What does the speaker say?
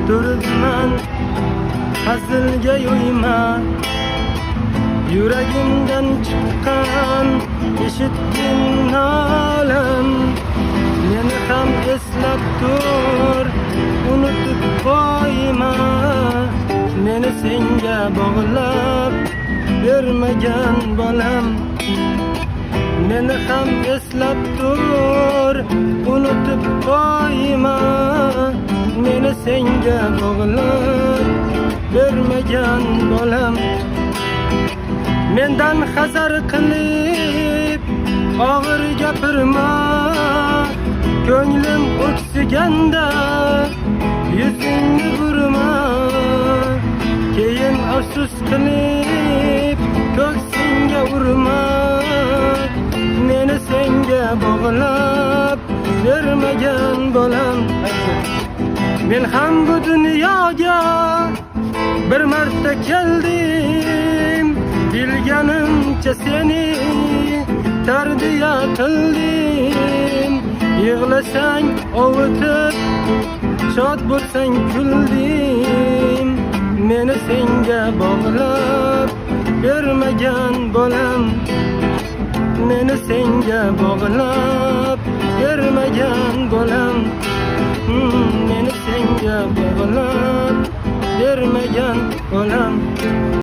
Turibman, hazilga yo'yma. Yuragimdan chiqqan eshitgin nolam. Meni ham eslab tur, unutib qo'yma. Meni senga bog'lab bermagan bolam. Meni ham eslab tur, unutib qo'yma. Meni senga bog'lab bermagan bolam. Mendan hazar qilib og'ir gapirma. Ko'nglim o'ksiganda yuzingni burma. Keyin afsus qilib ko'ksingga urma. Meni senga bog'lab bermagan bolam. Men ham bu dunyoga bir marta keldim. Bilganimcha seni tarbiya qildim. Yig'lasang ovutib, shod bo'lsang kuldim. Meni senga bog'lab bermagan bolam. Meni senga bog'lab bermagan bolam. Meni senga bog'lab bermagan bolam.